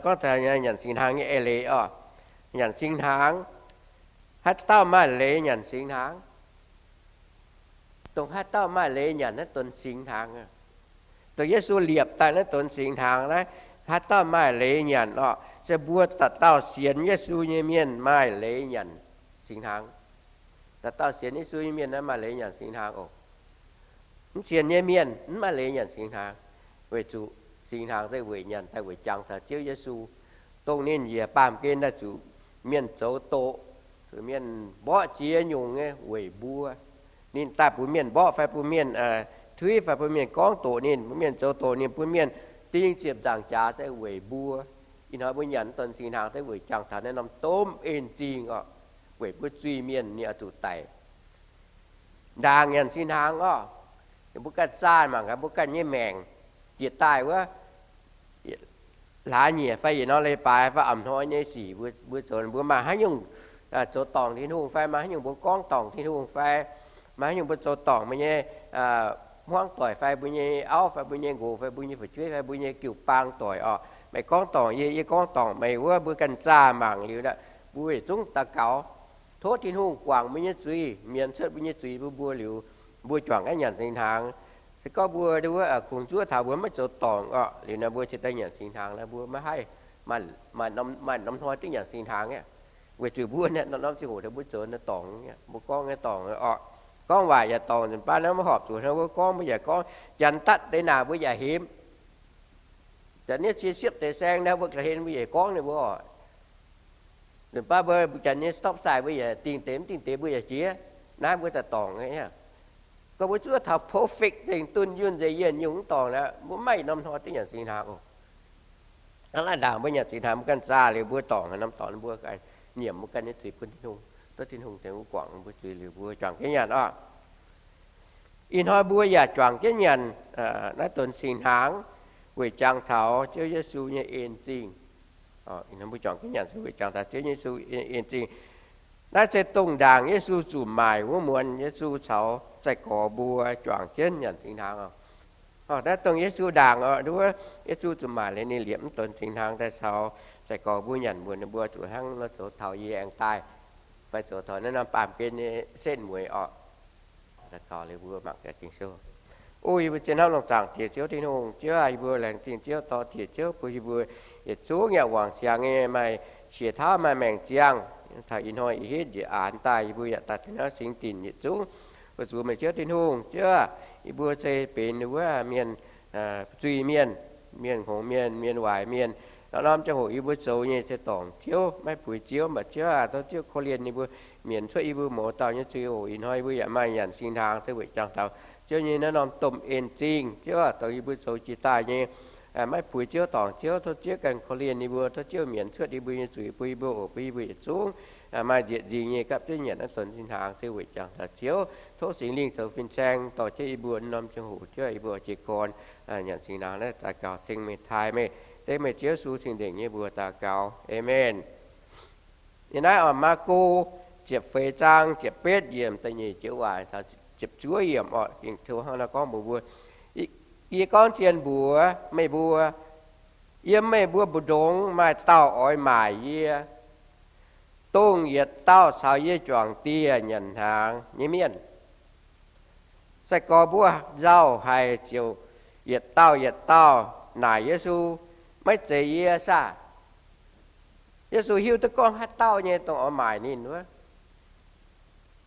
Gorngv taux nyanc singx hnaangx nyei eix leiz oc. Nyanc singx hnaangx, haaix dauh maaih leiz nyanc singx hnaangx? Dongh haaix dauh maaih leiz nyanc naaiv donx singx hnaangx? Dongh Yesu liepc daaih naaiv donx singx hnaangx naaiv, haaix dauh maaih leiz nyanc oc? Se mbuo dauh dauh sienx Yesu nyei mienh maaih leiz nyanc singx hnaangx. Dauh dauh sienx Yesu nyei mienh naaiv maaih leiz nyanc singx hnaangx oc. Mv sienx nyei mienh mv maaih leiz nyanc singx hnaangx, weic zuqc singx hnaangx se weic nyanc daaih weic jangx taux Ziouv Yesu, dongh ninh njiec baamh gen daaih zuqc mienh zoux doqc, zuqc mienh mborqv ziex nyungc nyei weic mbuo. Ninh daaih bun mienh mborqv fai bun mienh tuiv fai bun mienh gorngv doqc ninh, bun mienh zoux doqc ninh, bun mienh ding ziepc nzaangc jaax se weic mbuo. Ih hnoi mbuo nyanc donx singx hnaangx se weic jangx taux naaiv norm domh en zingh oc, weic mbuo zuiz-mienh ninh oix zuqc daic. Ndaangc nyanc singx hnaangx oc, mbuo ganh zaah mangc gaax mbuo ganh nyei maengc, jiex daaih wuov, hlaax nyieqc fai yietc norm leiz-baaix fai a'hnoi nyei sic mbuo zoux, mbuo maaih haaix nyungc zoux dorngc Tin-Hungh fai maaih haaix nyungc mbuo gorngv dorngc Tin-Hungh fai maaih haaix nyungc mbuo zoux dorngc mbuo nyei hmuangv doic fai mbuo nyei auv fai mbuo nyei nqox fai mbuo nyei fu'jueiv fai mbuo nyei jiu-baang doic oc. Meih gorngv dorngc yie, yie gorngv dorngc meih wuov, mbuo ganh zaah mangc liuz, mbuo yietc zungv daux gaux, tov Tin-Hungh guangc mbuo nyei zuiz, mienx cuotv mbuo nyei zuiz bun mbuo liuz, mbuo juangc gaax nyanc singx hnaangx. Se gorngv mbuo wuov kungx zuov taux mbuo maiv zoux dorngc oc, liuz nor mbuo cingx daaih nyanc singx hnaangx nor mbuo maiv haih maaih norm hnoi duqv nyanc singx hnaangx aqv. Weic zuqc mbuo naaiv norm-norm ziangh hoc mbuo zoux naaiv dorngc, mbuo gorngv naaiv dorngc oc. Gorngv waac yaac dorngc, nzunc baav naaiv maiv horpc zuqc hnangv mbuo gorngv, mbuo yaac gorngv, janx datv deix naanc mbuo yaac hemx. Janx nyei cie siepv deix saeng naaiv mbuo ga'hlen mbuo yaac gorngv ninh mbuo oc. Nzunc baav mbuo janx nyei stop sign mbuo yaac dingh deix mv dingh deix mbuo yaac jiex. Naaiv mbuo daaih dorngc. Gorngv mbuo zuov taux perfect zengc dunh yunh nzengc yienh nyungc mv dorngc aqv, mbuo maiv norm hnoi duqv nyanc singx hnaangx oc. Hnangv naaiv ndaangc mbuo nyanc singx hnaangx mbuo ganh zaah liuz mbuo dorngc haaix norm dorngc mbuo ganh nyiemc mbuo ganh nyei zuiz bun Tin-Hungh, tov Tin-Hungh tengx mbuo guangc mbuo zuiz liuz mbuo juangc jienv nyanc oc. Ih hnoi mbuo yaac juangc jienv nyanc naaiv donx singx hnaangx weic jangx taux Ziouv Yesu nyei en zingh. Ih hnoi mbuo juangc jienv nyanc se weic jangx taux Ziouv Yesu en zingh. Naaiv se dongh ndaangc Yesu zuqc maaic wuov muonz Yesu caux sai-gorx mbuo juangc jienv nyanc singx hnaangx oc. Naaiv dongh Yesu ndaangc oc, nduov Yesu zuqc maaic liuz ninh liepc mv donx singx hnaangx daaih caux sai-gorx mbuo nyanc mbuox ninh mbuo zuqc hnangv nor zoux taux yie aengx daaih, fai zoux taux naaiv norm baamh gen nyei setv mueiz oc. Daux gaux liuz mbuo mangc gaax Ging-Sou. O yie mbuo zien hnamv longc zaangc Diex Ziouv Tin-Hungh, Ziouv aah, yie mbuo laengz zingh Ziouv dorh Diex Ziouv bun yie mbuo yietc zungv yaac wangc siangx nyei maaih qiex tauv maaih maengc ziangh, taux ih hnoi ih hitv njiec aanx daaih yie mbuo yaac daaih taux naaiv singx dinc yietc zungv. Weic zuqc meih Ziouv Tin-Hungh, Ziouv aah, yie mbuo se benx wuov mienh, zuiz-mienh, mienh hngongx mienh, mienh waaic mienh. Norm-norm ziangh hoc yie mbuo zoux nyei se dorngc Ziouv, maiv puix Ziouv. Mv baac Ziouv aah, tov Ziouv korv-lienh yie mbuo, mienx cuotv yie mbuo mouz dauh nyei zuiz oc. Ih hnoi yie mbuo yaac maaih nyanc singx hnaangx se weic jangx taux Ziouv nyei naaiv norm domh en zingh. Ziouv aah, dongh yie mbuo zoux jiex daaih nyei maiv puix Ziouv dorngc Ziouv, tov Ziouv ganh korv-lienh yie mbuo, tov Ziouv mienx cuotv yie mbuo nyei zuiz bun yie mbuo oc, bun yie mbuo yietc zungv maaih nzieqc nzingc nyei gapv jienv nyanc naaiv donx singx hnaangx se weic jangx taux Ziouv. Tov Singx Lingh zoux fin-saeng dorh jienv yie mbuo norm ziangh hoc, Ziouv, yie mbuo jiez gorn nyanc singx hnaangx naaiv daux gaux ceng meih, taaih meih, dengv meih Ziouv Yesu cing-nzengc nyei mbuox daux gaux, aamen. Yiem naaiv oc, Maako ziepc feix zaang ziepc betv yiemc da'nyeic joux waac taux ziepc zuov yiemc oc, Ging-Sou hnangv naaiv gorngv mbuox mbuo, Yie gorngv zien mbuox meih mbuo, yiem meih mbuo mbu'ndongx maaih dauh oix maaic yie, dongh yietc dauh caux yie juangc dieh nyanc hnaangx nyei mienh. Sai-gorx mbuo nzauh haic ziouc yietc dauh yietc dauh naaic Yesu, Maiv zeiz yie saah? Yesu hiuv duqv gorngv haaix dauh nyei dongh oix maaic ninh wuov.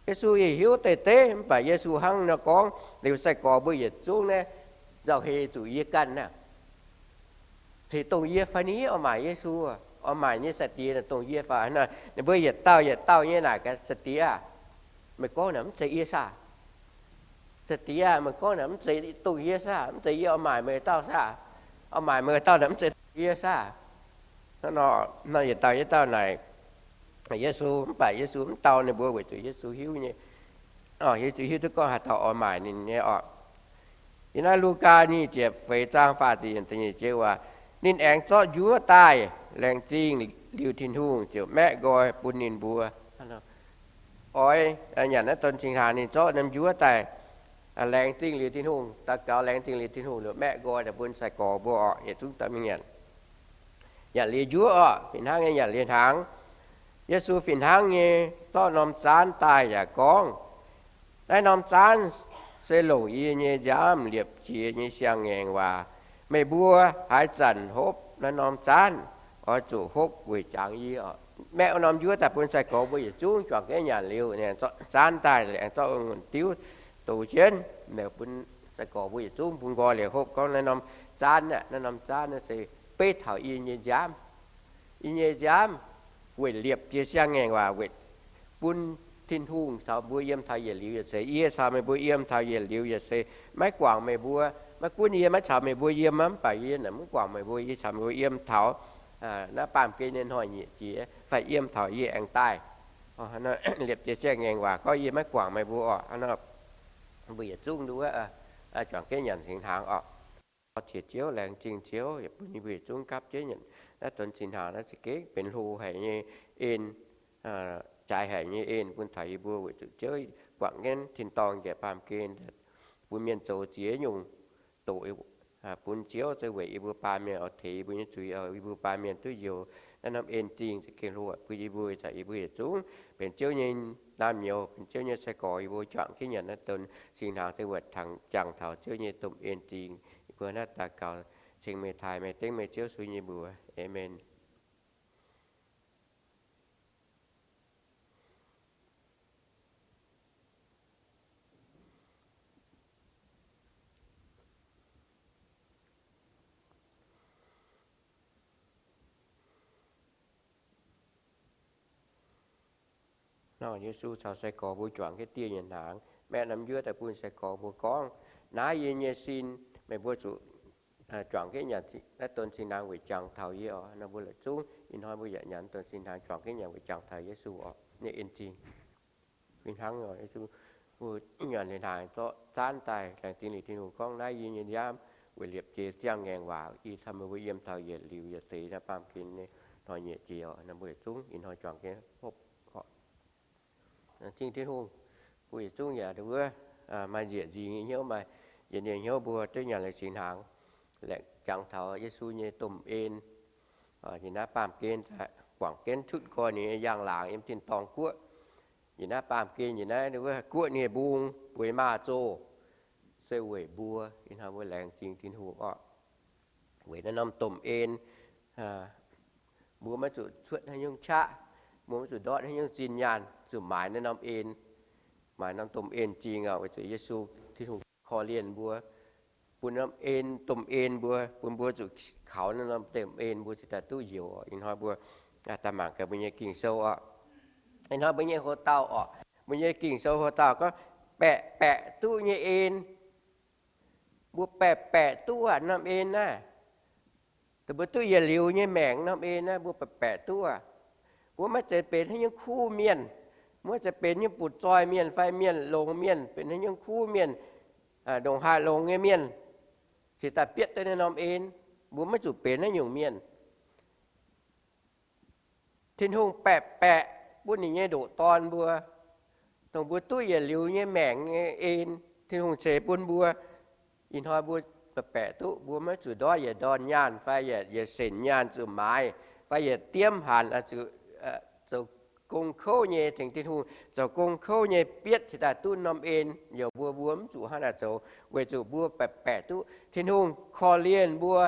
Yesu yaac hiuv deix deix, mv baac Yesu hnangv nor gorngv liuz, sai-gorx mbuo yietc zungv naaiv nzauh heix zuqc yie ganh naaiv. Ceix dongh yie fai ni oix maaic Yesu? Oix maaic nyei sai-diex dongh yie fai? Ninh mbuo yietc dauh yietc dauh nyei naaic gaax, Sai-diex aah, meih gorngv naaic mv zeiz yie saah? Sai-diex aah, meih gorngv naaic mv zeiz dongh yie saah? Mv zeiz yie oix maaic meih dauh saah? Oix maaic meih dauh naaic mv zeiz dongh yie saah? Hnangv nor, yietc dauh yietc dauh naaic Yesu, mv baac Yesu mv dau ninh mbuo weic zuqc Yesu hiuv nyei, Yesu hiuv duqv gorngv haaix dauh oix maaic ninh nyei oc. Yiem naaiv Lugaa nyic ziepc feix zaang faah ziepc yiemc da'nyeic joux waac, Ninh aengx zorqv njuov daaih, laengz zingh liuz Tin-Hungh ziouc maeqv nqoi bun ninh mbuo. Oix nyanc naaiv donx singx hnaangx ninh zorqv norm njuov daaih, laengz zingh liuz Tin-Hungh, daux gaux laengz zingh liuz Tin-Hungh liuz maeqv nqoi daaih bun sai-gorx mbuo oc, yietc zungv dorh mingh nyanc. nyanc liuz njuov orqc, fih hnangv nyei nyanc liuz hnaangx. Yesu fih hnangv nyei zorqv norm zaanv daaih yaac gorngv, naaiv norm zaanv se longc yie nyei nziaamv liepc jiez nyei siang-ngaengc waac. Meih mbuo haaix zanc hopv naaiv norm zaanv, oix zuqc hopv weic jangx yie orqc. Maeqv norm njuov daaih bun sai-gorx mbuo yietc zungv juangc jienv nyanc liuz, zaanv daaih laengz zorqv wuov diuv dox jienv, bun sai-gorx mbuo yietc zungv bun nqoi liuz hopv gorngv, naaiv norm zaanv, naaiv norm zaanv naaiv se beiv taux yie nyei nziaamv. Yie nyei nziaamv weic liepc jiez siang-ngaengc waac, weic bun Tin-Hungh caux mbuo yiem taux yietc liuz yietc seix. Yie caux meih mbuo yiem taux yietc liuz yietc seix, maiv guangc meih mbuo. Maiv gunv yie maiv caux meih mbuo yiem, mv baac yie naaic mv guangc meih mbuo, yie caux meih mbuo yiem taux naaiv baamh gen nyei hnoi-nyieqc jiex fai yiem taux yie aengx daaih. Liepc jiez siang-ngaengc waac gorngv yie maiv guangc meih mbuo orqc. Mbuo yietc zungv nduov juangc jienv nyanc singx hnaangx orqc. Dor ziec Ziouv, laengz zingh Ziouv yaac bun yie mbuo yietc zungv gapv jienv nyanc naaiv donx singx hnaangx naaiv za'gengh benx hlo haic nyei en, jaaix haic nyei en bun taux yie mbuo, weic zuqc Ziouv guangc jienv tin-dorngh njiec baamh gen, bun mienh zoux ziex nyungc doqc, bun Ziouv se weic yie mbuo baamh mienh oix teix yie mbuo nyei zuiz, yie mbuo baamh mienh duqv njoux naaiv norm en zingh za'gengh hlo bun yie mbuo, ih zanc yie mbuo yietc zungv benx Ziouv nyei naamh nyouz, benx Ziouv nyei sai-gorx, yie mbuo juangc jienv nyanc naaiv donx singx hnaangx se weic jangx taux Ziouv nyei domh en zingh. Yie mbuo naaiv daux gaux ceng meih, taaih meih, dengv meih Ziouv Yesu nyei mbuox. Aamen. Nor Yesu caux sai-gorx mbuo juangc jienv dieh nyanc hnaangx, maeqv norm njuov daaih bun sai-gorx mbuo gorngv, naaiv yie nyei sin, meih mbuo zuqc juangc jienv nyanc naaiv donx singx hnaangx weic jangx taux yie oc. Nor mbuo la'zungv ih hnoi mbuo yaac nyanc donx singx hnaangx juangc jienv nyanc weic jangx taux Yesu oc, nyei en zingh. Fih hnangv oc, Yesu mbuo nyanc liuz hnaangx zorqv zaanv daaih laengz zingh liuz Tin-Hungh gorngv, naaiv yie nyei nziaamv weic liepc jiez siang-ngaengc waac, ih caux meih mbuo yiem taux yietc liuz yietc seix naaiv baamh gen nyei hnoi-nyieqc jiex oc. Nor mbuo la'zungv ih hnoi juangc jienv hopv oc. Zingh Tin-Hungh, mbuo yietc zungv yaac wuov maaih njiec nzingx nyei hnyouv, maaih yietc nyei hnyouv mbuo duqv nyanc liuz singx hnaangx, laengz jangx taux Yesu nyei domh en. Yie naaiv baamh gen guangc jienv cuotv nqoi ninh nyei njang-laangc yiem tin-dorngh guoqv. Yie naaiv baamh gen, yie naaiv wuov guoqv nyei mbung bueix maaz-zoh, se weic mbuo. Ih hnoi mbuo laengz zingh Tin-Hungh orqc, weic naaiv norm domh en. Mbuo maiv zuqc cuotv haaix nyungc qaqv, mbuo maiv zuqc ndortv haaix nyungc zinh nyaanh zuqc maaiz naaiv norm en. Maaiz norm domh en zingh oc, weic zuqc Yesu, Tin-Hungh korv-lienh mbuo, bun norm en, domh en mbuo, bun mbuo zuqc kaux naaiv norm domh en mbuo cingx daaih duqv njoux. Ih hnoi mbuo daaih mangc gaax mbuo nyei Ging-Sou oc. Ih hnoi mbuo nyei hoc-dauh oc, mbuo nyei Ging-Sou hoc-dauh gorngv baeqc baeqc duqv nyei en. Mbuo baeqc baeqc duqv aqv norm en naaiv. Dongh mbuo duqv yietc liuz nyei maengc norm en naaiv mbuo baeqc baeqc duqv aqv. Mbuo maiv zeiz benx haaix nyungc kuv mienh, maiv zeiz benx nyungc butv-zoih mienh fai mienh longx mienh, benx haaix nyungc kuv mienh, ndongc haaix longx nyei mienh, cingx daaih bietv duqv naaiv norm en. Mbuo maiv zuqc benx naaiv nyungc mienh. Tin-Hungh baeqc baeqc bun ninh nyei ndoqc Dorn mbuo, dongh mbuo duqv yietc liuz nyei maengc nyei en, Tin-Hungh ceix bun mbuo. Ih hnoi mbuo baeqc baeqc duqv, mbuo maiv zuqc ndortv yietc ndorn nyaanh fai yietc, yietc senc nyaanh zuqc maaiz, fai yietc diemv hanc zuqc zoux gong kouv nyei tengx Tin-Hungh, zoux gong kouv nyei bietv cingx daaih duqv norm en. Youz mbuo, mbuo mv zuqc hnangv naaic zoux, weic zuqc mbuo baeqc baeqc duqv. Tin-Hungh korv-lienh mbuo,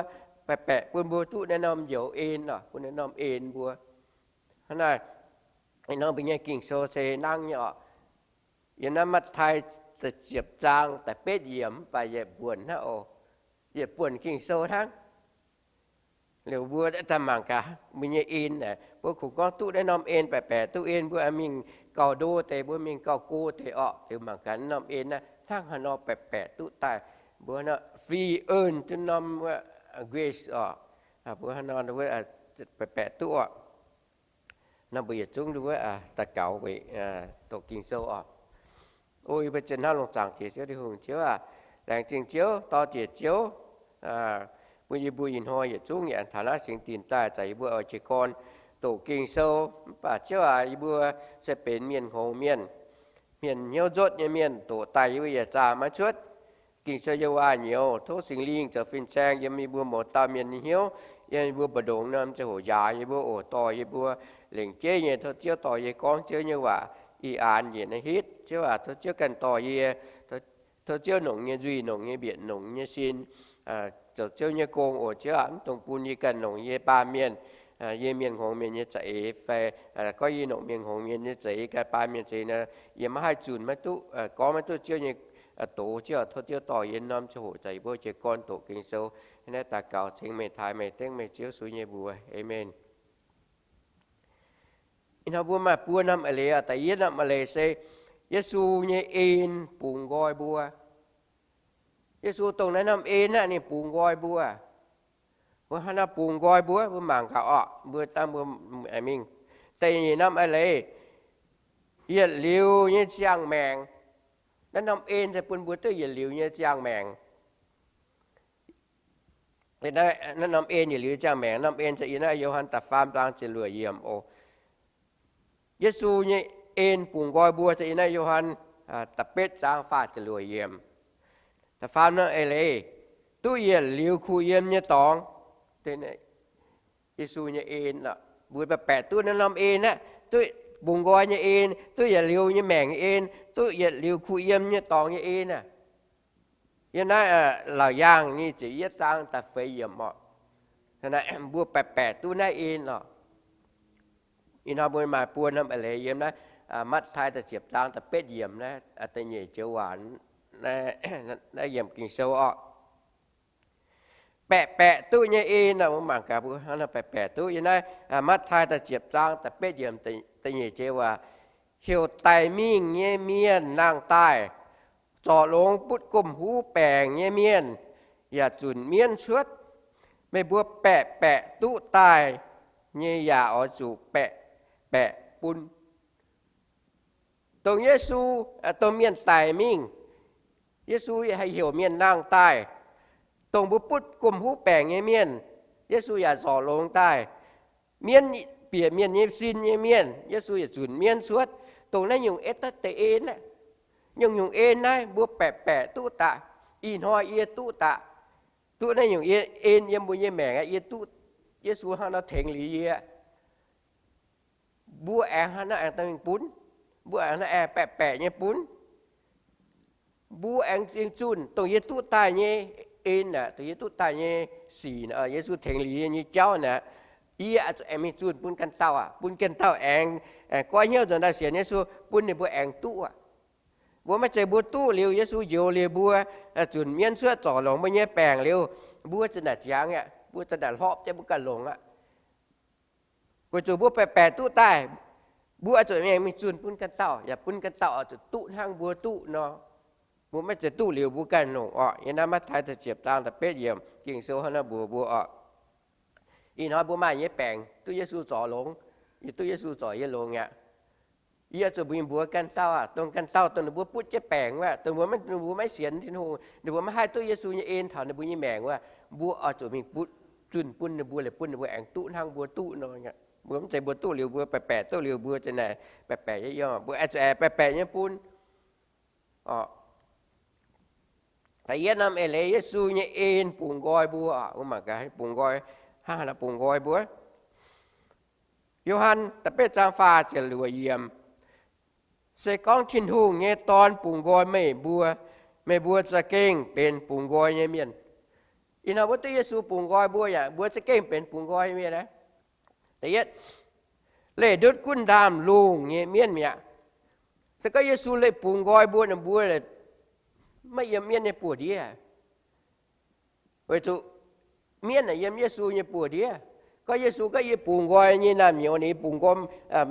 baeqc baeqc bun mbuo duqv naaiv norm youz en, bun naaiv norm en mbuo. Hnangv naaiv, ih hnoi mbuo nyei Ging-Sou se hnangv nyei oc. Yiem naaiv Matv^tai ziepc zaang da'betv yiemc, mv baac yietc buonc hnangv oc. Yietc buonc Ging-Sou hnangv. Liuz mbuo daaih mangc gaax mbuo nyei en aeqv, mbuo kungx gorngv duqv naaiv norm en, baeqc baeqc duqv en, mbuo mingh gauh ndo deix, mbuo mingh gauh go deix orqc. Liuz mangc gaax naaiv norm en naaiv hnangv haaix nor baeqc baeqc duqv daaih. Mbuo hnangv nor free earn jienv norm grace oc. Mbuo hnangv nor baeqc baeqc duqv oc. Nor mbuo yietc zungv nduov daux gaux weic doqc Ging-Sou oc. O yie mbuo zien hnamv longc zaangc Diex Ziouv Tin-Hungh, Ziouv aac, laengz zingh Ziouv, dor-ziec Ziouv, bun yie mbuo ih hnoi yietc zungv yaac taux naaiv singx dinc daaih, zanc yie mbuo oix jiez gorn doqc Ging-Sou. Mv baac Ziouv aac, yie mbuo se benx mienh hngongx mienh, hmien hnyouv nzotv nyei mienh, doqc daaih yie mbuo yietc zaah maiv cuotv. Ging-Sou nyei waac nyouz, tov Singx Lingh zoux fin-saeng yiem yie mbuo mouz dauh mienh nyei hnyouv. Yie mbuo mbu'ndongx norm ziangh hoc njaaux yie mbuo oc, dorh yie mbuo lengc jeiv nyei tov Ziouv dorh yie gorngv Ziouv nyei waac. Ih aanx njiec naaiv hitv Ziouv aac, tov Ziouv ganh dorh yie, tov Ziouv nongc nyei nzuih, nongc nyei mbietc, nongc nyei sin, zoux Ziouv nyei gong oc. Ziouv aac, mv dungx bun yie ganh nongc yie baamh mienh, yie mienh hngongx mienh nyei za'eix fai gorngv yie nongc mienh hngongx mienh nyei za'eix, ganh baamh mienh za'eix nor, yie maiv haih zunc, maiv duqv gorngv, maiv duqv Ziouv nyei doz. Ziouv aac, tov Ziouv dorh yie norm ziangh hoc za'eix mbuo jiez gorn doqc Ging-Sou. Naaiv daux gaux ceng meih, taaih meih, dengv meih Ziouv Yesu nyei mbuox. Aamen. Ih hnoi mbuo maaih buo norm a'leiz. Da'yietv norm a'leiz se Yesu nyei en bungx nqoi mbuo. Yesu dongh naaiv norm en aqv, ninh bungx nqoi mbuo. Mbuo hnangv naaiv bungx nqoi mbuo, mbuo mangc gaax orqc, mbuo dangh mbuo mingh. Da'nyeic norm a'leiz, yietc liuz nyei ziangh maengc. Naaiv norm en se bun mbuo duqv yietc liuz nyei ziangh maengc. Naaiv norm en yietc liuz ziangh maengc, norm en se yiem naaiv Yo^han da'faam zaang ziepc luoqc yiemc oc. Yesu nyei en bungx nqoi mbuo se yiem naaiv Yo^han da'betv zaang faah ziepc luoqc yiemc. Da'faam norm a'leiz, duqv yietc liuz kuh yiem nyei dorngx. Yesu nyei en, mbuo baeqc baeqc duqv naaiv norm en aqv, duqv bungx nqoi nyei en, duqv yietc liuz nyei maengc nyei en, duqv yietc liuz kuh yiem nyei dorngx nyei en aqv. Yiem naaiv Laauc Yaangh nyic ziepc yietv zaang da'feix yiemc orqc. Mbuo baeqc baeqc duqv naaiv en orqc. Ih hnoi mbuo maaih buo norm a'leiz yiem naaiv Matv^taai da'ziepc zaang da'betv yiemc naaiv, da'nyeic joux waac, naaiv yiemc Ging-Sou orqc. Baeqc baeqc duqv nyei en, mbuo mangc gaax mbuo hnangv naaiv baeqc baeqc duqv. Yiem naaiv Matv^taai da'ziepc zaang da'betv yiemc, da'nyeic joux waac, heuc daic mingh nyei mienh nangh daaih, zorc longx butv gomh huv baengc nyei mienh, yaac zunc mienv cuotv. Meih mbuo baeqc baeqc duqv daaih nyei yaac oix zuqc baeqc baeqc bun. Dongh Yesu, dongh mienh daic mingh, Yesu haih heuc mienh nangh daaih. Dongh mbuo butv gomh huv baengc nyei mienh, Yesu yaac zorc longx daaih. Mienv bieqc mienh nyei sin nyei mienh, Yesu yaac zunc mienv cuotv. Dongh naaiv nyungc ei daaih deix en aqv. Nyungc-nyungc en naaiv mbuo baeqc baeqc duqv daaih. Ih hnoi yie duqv daaih. Duqv naaiv nyungc en yiem mbuo nyei maengc aqv. Yie duqv Yesu hnangv nor tengx liuz yie. Mbuo aengx hnangv naaiv aengx daaih mingh bun. Mbuo aengx hnangv aengx baeqc baeqc nyei bun. Mbuo aengx zunh dongh yie duqv daaih nyei en aqv, dongh yie duqv daaih nyei sic, Yesu tengx liuz yie nyei jauv naaic, yie aengx mingh zunh bun ganh dauh aqv. Bun ganh dauh aengx goiv hnyouv nzuonx daaih sienx Yesu, bun ninh mbuo aengx duqv aqv. Mbuo maiv zeiz mbuo duqv liuz Yesu njoux liuz mbuo zunc mienv cuotv zorc longx mbuo nyei baengc liuz, mbuo za'naaic ziangx aqv, mbuo za'naaic hlorpv jienv mbuo ganh longx aqv. Weic zuqc mbuo baeqc baeqc duqv daaih, mbuo oix zuqc mingh zunh bun ganh dauh, yaac bun ganh dauh oix zuqc duqv hnangv mbuo duqv nor. Mbuo maiv zeiz duqv liuz mbuo ganh longc orqc. Yiem naaiv Matv^taai da'ziepc zaang da'betv yiemc Ging-Sou hnangv naaiv mbuox mbuo orqc. Ih hnoi mbuo maaih nyei baengc duqv Yesu zorc longx, yie duqv Yesu zorc yie longx aqv. Yie oix zuqc mingh mbuox ganh dauh aqv, dongh ganh dauh dongh ninh mbuo butv jienv baengc wuov, dongh mbuo maiv, ninh mbuo maiv sienx Tin-Hungh, ninh mbuo maiv haih duqv Yesu nyei en taux ninh mbuo nyei maengc wuov, mbuo oix zuqc mingh butv, zunh bun ninh mbuo, liuz bun ninh mbuo aengx duqv hnangv mbuo duqv nor. Mbuo maiv zeiz mbuo duqv liuz mbuo baeqc baeqc, duqv liuz mbuo za'naaic baeqc baeqc nyei, mbuo aengx zuqc baeqc baeqc nyei bun. Da'yietv norm eix leiz Yesu nyei en bungx nqoi mbuo. Mbuo mangc gaax bungx nqoi, hnangv haaix nor bungx nqoi mbuo. Yo^han da'betv zaang faah ziepc luoqc yiemc, se gorngv Tin-Hungh nyei Dorn bungx nqoi meih mbuo, meih mbuo za'gengh benx bungx nqoi nyei mienh. Ih hnoi mbuo duqv Yesu bungx nqoi mbuo yaac mbuo za'gengh benx bungx nqoi nyei mienh aqv. Da'yietv, leih ndutv gunv ndaamv-lungh nyei mienv mi'aqv. Se gorngv Yesu leih bungx nqoi mbuo, ninh mbuo maiv yiem mienv nyei buoz-ndiev. Weic zuqc mienv naaic yiem Yesu nyei buoz-ndiev. Gorngv Yesu gorngv, yie bungx nqoi nyei naamh nyouz, ninh bungx nqoi,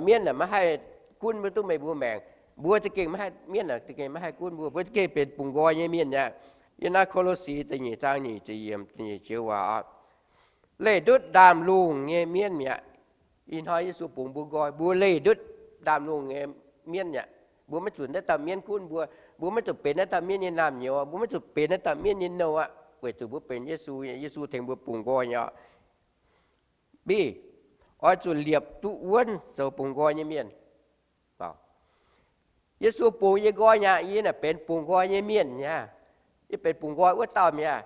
mienv naaic maiv haih gunv maiv duqv meih mbuo maengc. Mbuo za'gengh maiv haih, mienv naaic za'gengh maiv haih gunv mbuo. Mbuo za'gengh benx bungx nqoi nyei mienh aqv. Yiem naaiv Ko^lo^si da'nyeic zaang nyic ziepc yiemc, da'nyeic joux waac aqv. Leih ndutv ndaamv-lungh nyei mienv mi'aqv. Ih hnoi Yesu bungx mbuo nqoi, mbuo leih ndutv ndaamv-lungh nyei mienv mi'aqv. Mbuo maiv zuqc naaiv dauh mienv gunv mbuo. Mbuo maiv zuqc benx naaiv dauh mienv nyei naamh nyouz. Mbuo maiv zuqc benx naaiv dauh mienv nyei nouh aqv. Weic zuqc mbuo benx Yesu nyei, Yesu tengx mbuo bungx nqoi nyei orqc. Mbiv, oix zuqc liepc duqv wuonv zoux bungx nqoi nyei mienh. Yesu bungx yie nqoi mi'aqv, yie naaic benx bungx nqoi nyei mienh mi'aqv. Yie benx bungx nqoi wuov dauh mi'aqv.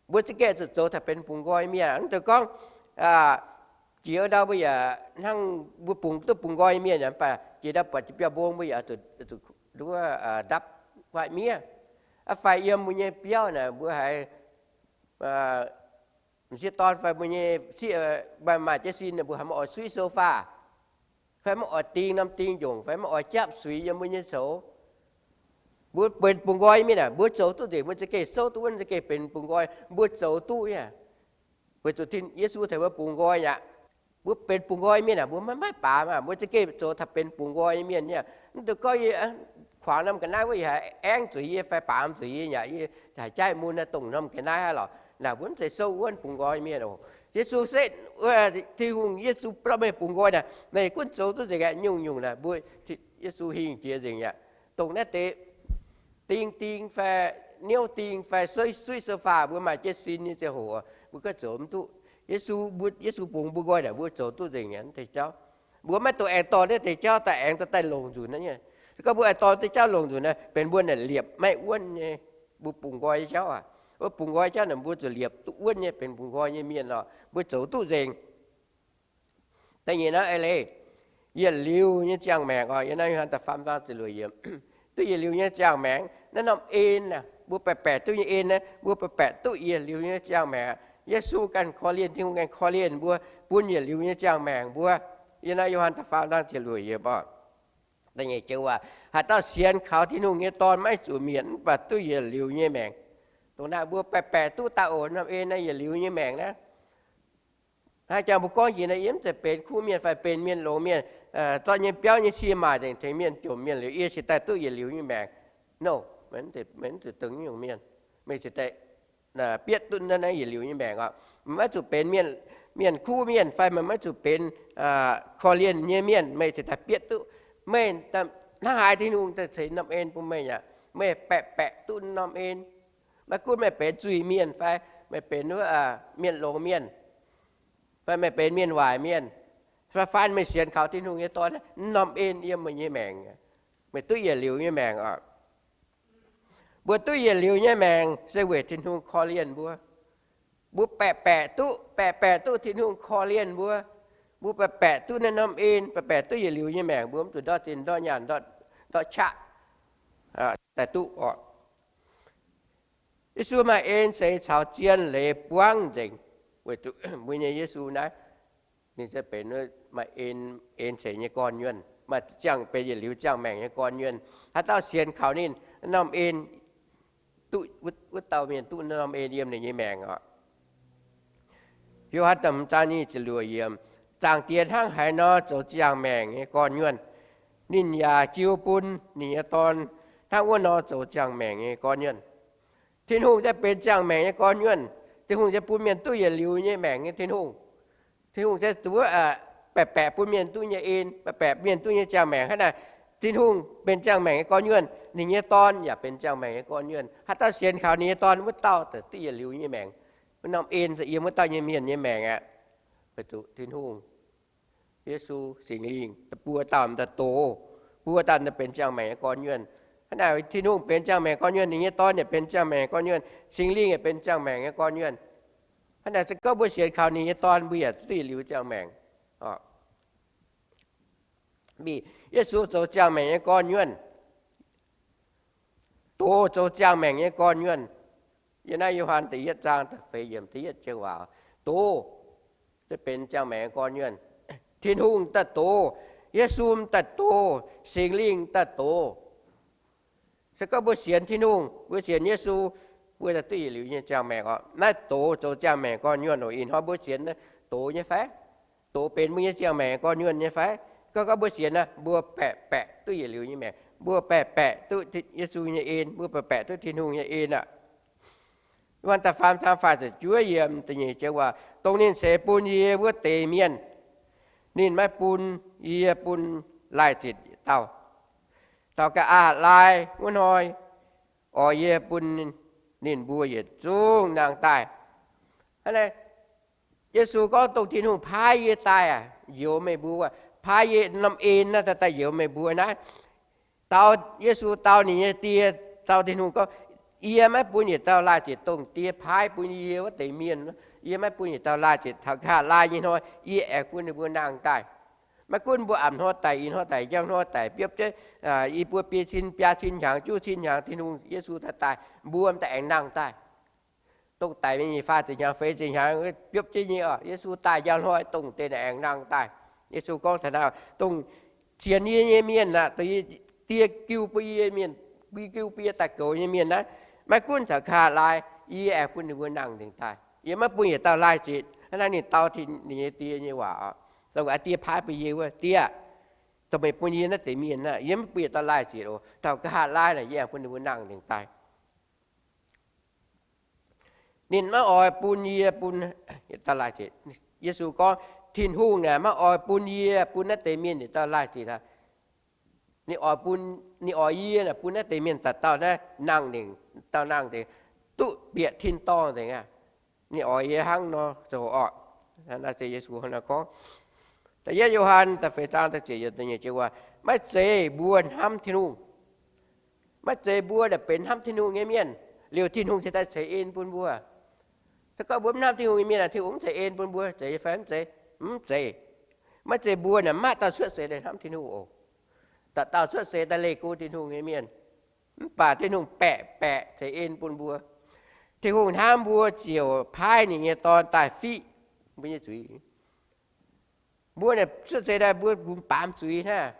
Mbuo za'gengh zuqc zoux taux benx bungx nqoi mienh. Mv zeiz gorngv Jiex ndau mbuo yaac hnangv mbuo bungx duqv bungx nqoi nyei mienh, mv baac jiex ndau buatc jiex biauv mbong mbuo yaac zuqc nduov ndapv guaaiv miev. Fai yiem mbuo nyei biauv naaic mbuo haiz m'sieqv dorn fai mbuo nyei sieqv maaih jienv sin, mbuo haiz maiv oix suiv sofa, fai maiv oix ding norm ding njongc, fai maiv oix japv suix yiem mbuo nyei coux. Mbuo benx bungx nqoi mienh aah, mbuo zoux duqv nzengc, mbuo za'gengh souv duqv wuonv, za'gengh benx bungx nqoi, mbuo zoux duqv nyei. Weic zuqc Yesu tengx mbuo bungx nqoi aqv. Mbuo benx bungx nqoi mienh aah, mbuo maiv maaih baamz aqv, mbuo za'gengh zoux taux benx bungx nqoi nyei mienh nyei. Mv dungx gorngv yie kuangx norm ga'naaiv wuov, yie haiz aengv zuqc yie fai baamz zuqc yie nyei, yie haiz jaiv mun naaiv dongh norm ga'naaiv aqv lorqc. Naaic mbuo mv zeiz souv wuonv bungx nqoi mienh oc. Yesu se Tin-Hungh, Yesu bun meih bungx nqoi naaic, meih gunv zoux duqv nzengc aqv. Nyungc-nyungc naaic mbuo Yesu hingh jiex nzengc aqv. Dongh naaiv deix ding ding fai niouv ding fai suiv sofa mbuo maaih jienv sin nyei ziangh hoc, mbuo ganh zoux mv duqv. Yesu, Yesu bungx mbuo nqoi naaic mbuo zoux duqv nzengc nyei deix jauv. Mbuo maiv dungx aengx dorh naaiv deix jauv daaih aengx dorh daaih longc nzunc naaiv nyei. Se gorngv mbuo aengx dorh deix jauv longc nzunc naaiv, benx mbuo naaic liepc maiv wuonv nyei. Mbuo bungx nqoi jauv aac, mbuo bungx nqoi jauv naaic mbuo zuqc liepc duqv wuonv nyei, benx bungx nqoi nyei mienh oc, mbuo zoux duqv nzengc. Da'nyeic naaiv eix leiz, yietc liuz nyei ziangh maengc oc. Yiem naaiv Yo^han da'faam zaang ziepc luoqc yiemc, duqv yietc liuz nyei ziangh maengc. Naaiv norm en, mbuo baeqc baeqc duqv nyei en naaiv, mbuo baeqc baeqc duqv yietc liuz nyei ziangh maengc. Yesu ganh korv-lienh, Tin-Hungh ganh korv-lienh mbuo, bun yietc liuz nyei ziangh maengc mbuo. Yiem naaiv Yo^han da'faam zaang ziepc luoqc yiemc oc. Da'nyeic joux waac, haaix dauh sienx kaux Tin-Hungh nyei Dorn maiv zuqc mietc, mv baac duqv yietc liuz nyei maengc. Dongh naaiv mbuo baeqc baeqc duqv daaih oc, norm en naaiv yietc liuz nyei maengc naaiv. Hnangv jangx mbuo gorngv jiex naaiv, yie mv zeiz benx kuv mienh fai benx mienh longx mienh, zorqv nyei biauv nyei cie maaic nzengc tengx mienh jomc mienh liuz, yie cingx daaih duqv yietc liuz nyei maengc. No, meih mv zuqc dongh nyungc mienh. Meih cingx daaih bietv duqv naaiv yietc liuz nyei maengc oc. Meih maiv zuqc benx mienh kuv mienh fai meih maiv zuqc benx korv-lienh nyei mienh, meih cingx daaih bietv duqv. Meih hnangv haaix Tin-Hungh daaih ceix norm en bun meih aqv. Meih baeqc baeqc duqv norm en. Maiv gunv meih benx zuiz-mienh fai meih benx wuov mienh longx mienh, fai meih benx mienh waaic mienh, fai faan meih sienx kaux Tin-Hungh nyei Dorn, norm en yiem meih nyei maengc, meih duqv yietc liuz nyei maengc oc. Mbuo duqv yietc liuz nyei maengc se weic Tin-Hungh korv-lienh mbuo. Mbuo baeqc baeqc duqv, baeqc baeqc duqv Tin-Hungh korv-lienh mbuo. Mbuo baeqc baeqc duqv naaiv norm en, baeqc baeqc duqv yietc liuz nyei maengc, mbuo mv zuqc ndortv zinh ndortv nyaanh ndortv qaqv daaih duqv oc. Yesu maaih en seix caux zien leiz buangv nzengc. Weic zuqc mbuo nyei Yesu naaiv, ninh se benx maaih en seix nyei gorn-nyuonh, maaih ziangh benx yietc liuz ziangh maengc nyei gorn-nyuonh. Haaix dauh sienx kaux ninh, norm en, duqv, wuov dauh mienh duqv norm en yiem ninh nyei maengc oc. Yo^han da'hmz zaang nyic ziepc luoqc yiemc, Zaangc Diex hnangv haaix nor zoux ziangh maengc nyei gorn-nyuonh, ninh yaac jiu bun ninh nyei Dorn hnangv wuov nor zoux ziangh maengc nyei gorn-nyuonh. Tin-Hungh se benx ziangh maengc nyei gorn-nyuonh. Tin-Hungh se bun mienh duqv yietc liuz nyei maengc nyei Tin-Hungh. Tin-Hungh se zuov baeqc baeqc bun mienh duqv nyei en, baeqc baeqc mienh duqv nyei ziangh maengc. Hnangv naaic, Tin-Hungh benx ziangh maengc nyei gorn-nyuonh, ninh nyei Dorn yaac benx ziangh maengc nyei gorn-nyuonh. Haaix dauh sienx kaux ninh nyei Dorn, wuov dauh daaih duqv yietc liuz nyei maengc. Wuov norm en yiem wuov dauh nyei mienh nyei maengc aqv. Weic zuqc Tin-Hungh, Yesu, Singx Lingh, buo dauh daaih doz, buo dauh daaih benx ziangh maengc nyei gorn-nyuonh. Hnangv naaic, Tin-Hungh benx ziangh maengc gorn-nyuonh, ninh nyei Dorn yaac benx ziangh maengc nyei gorn-nyuonh, Singx Lingh yaac benx ziangh maengc nyei gorn-nyuonh. Hnangv naaic, se gorngv mbuo sienx kaux ninh nyei Dorn, mbuo yaac duqv yietc liuz ziangh maengc. Yesu zoux ziangh maengc nyei gorn-nyuonh. Doz zoux ziangh maengc nyei gorn-nyuonh. Yiem naaiv Yo^han da'yietv zaang da'feix yiemc da'yietv joux waac, doz se benx ziangh maengc nyei gorn-nyuonh. Tin-Hungh daaih doz, Yesu daaih doz, Singx Lingh daaih doz. Se gorngv mbuo sienx Tin-Hungh, mbuo sienx Yesu, mbuo daaih duqv yietc liuz nyei ziangh maengc oc. Naaiv doz zoux ziangh maengc gorn-nyuonh oc. Ih hnoi mbuo sienx doz nyei fai? Doz benx mbuo nyei ziangh maengc gorn-nyuonh nyei fai? Gorngv gorngv mbuo sienx naaiv, mbuo baeqc baeqc duqv yietc liuz nyei maengc. Mbuo baeqc baeqc duqv Yesu nyei en. Mbuo baeqc baeqc duqv Tin-Hungh nyei en aqv. Yo^han da'faam zaang faah ziepc juov yiemc da'nyeic joux waac, Dongh ninh ceix bun yie wuov deix mienh, ninh maiv bun yie bun laih zitc dauh. Taux ga'naaiv laai wuov hnoi, oix yie bun ninh mbuo yietc zungv nangh daaih. Hnangv naaiv, Yesu gorngv, Dongh Tin-Hungh paaiv yie daaih aac, njoux meih mbuo, paaiv yie norm en naaiv daaih, daaih njoux meih mbuo naaiv. Dau, Yesu dau ninh nyei Die, dau Tin-Hungh gorngv, Yie maiv bun yietc dauh laai ziec dongh Die paaiv bun yie wuov deix mienh. Yie maiv bun yietc dauh laai ziec. Taux nqa'haav laai nyei hnoi yie aengx bun ninh mbuo nangh daaih. Maiv gunv mbuo a'hnoi daic, ih hnoi daic, njang hnoi daic, biopv jienv i buo biei cin, biaa cin hnyangx, juqv cin hnyangx, Tin-Hungh, Yesu daaih daaih, mbuo m'daaih aengx nangh daaih. Dongh daic mingh nyei faah ziepc hnyangx, feix ziepc hnyangx, biopv jienv nyei oc. Yesu daaih njang hnoi, dongh deix naaic aengx nangh daaih. Yesu gorngv taux naaiv, dongh sienx yie nyei mienh aac, dongh Die giu bun yie mienh, giu bun yie daaih goux nyei mienh naaiv, maiv gunv taux nqa'haav laai, yie aengx bun ninh mbuo nangh nzengc daaih. Yie maiv bun yietc dauh laai ziec. Hnangv naaiv ninh dau ninh nyei Die nyei waac oc. Dongh Die paaiv bun yie wuov, Die, dongh meih bun yie naaiv deix mienh naaiv, yie maiv bun yietc dauh laai ziec oc. Taux nqa'haav laai naaic yie aengx bun ninh mbuo nangh nzengc daaih. Ninh maiv oix bun yie bun, Yesu gorngv, Tin-Hungh naaic maiv oix bun yie bun naaiv deix mienh yietc dauh laai ziec aqv. Ninh oix bun, ninh oix yie naaic bun naaiv deix mienh dauh dauh naaiv nangh nzengc, dauh nangh nzengc, duqv bieqc tin-dorngh nzengc aqv. Ninh oix yie hnangv nor zoux oc. Naaiv se Yesu hnangv nor gorngv. Da'yietv Yo^han da'feix zaang da'ziepc yiemc da'nyeic jiex waac, maiv zeiz mbuo hnamv Tin-Hungh. Maiv zeiz mbuo naaic benx hnamv Tin-Hungh nyei mienh liuz Tin-Hungh cingx daaih ceix en bun mbuo. Se gorngv mbuo mv hnamv Tin-Hungh nyei mienh, Tin-Hungh mv ceix en bun mbuo zeiz fai mv zeiz? Mv zeiz. Maiv zeiz mbuo naaic mv maaih dauh cuotv seix daaih hnamv Tin-Hungh oc. Dauh dauh cuotv seix daaih leih go Tin-Hungh nyei mienh, mv baac Tin-Hungh baeqc baeqc ceix en bun mbuo. Tin-Hungh hnamv mbuo ziouc paaiv ninh nyei Dorn daaih fiqv mbuo nyei zuiz. Mbuo naaic cuotv seix daaih mbuo gunx baamz zuiz hnangv.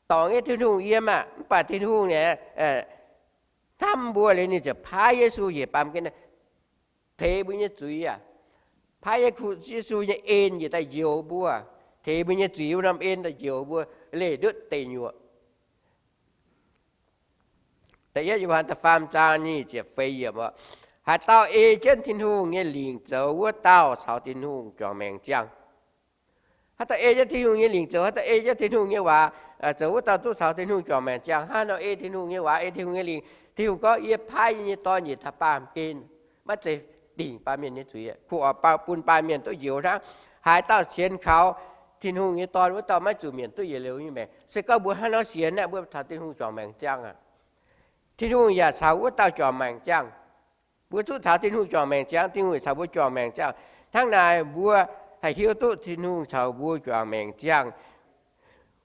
Dorngc nyei Tin-Hungh yiem aqv, mv baac Tin-Hungh naaic hnamv mbuo liuz ninh ziouc paaiv Yesu njiec baamh gen teix mbuo nyei zuiz aqv. Paaiv Yesu, Yesu nyei en njiec daaih njoux mbuo, teix mbuo nyei zuiz wuov norm en daaih njoux mbuo leih ndutv deic nyuoqc. Da'yietv Yo^han da'faam zaang nyic ziepc feix yiemc oc. Haaix dauh ei jienv Tin-Hungh nyei lingc zoux, wuov dauh caux Tin-Hungh juangc maengc ziangh. Haaix dauh ei jienv Tin-Hungh nyei lingc zoux, haaix dauh ei jienv Tin-Hungh nyei waac zoux, wuov dauh duqv caux Tin-Hungh juangc maengc ziangh. Hnangv nor ei Tin-Hungh nyei waac, ei Tin-Hungh nyei lingc, Tin-Hungh gorngv, Yie paaiv yie nyei Dorn njiec taux baamh gen, maiv zeiz dingc baamh mienh nyei zuiz, kuv oix bun baamh mienh duqv njoux hnangv. Haaix dauh sienx kaux Tin-Hungh nyei Dorn, wuov dauh maiv zuqc mietc duqv yietc liuz nyei maengc. Se gorngv mbuo hnangv nor sienx naaic, mbuo caux Tin-Hungh juangc maengc ziangh aqv. Tin-Hungh yaac caux wuov dauh juangc maengc ziangh. Mbuo zuqv caux Tin-Hungh juangc maengc ziangh, Tin-Hungh caux mbuo juangc maengc ziangh. Hnangv naaic mbuo haih hiuv duqv Tin-Hungh caux mbuo juangc maengc ziangh,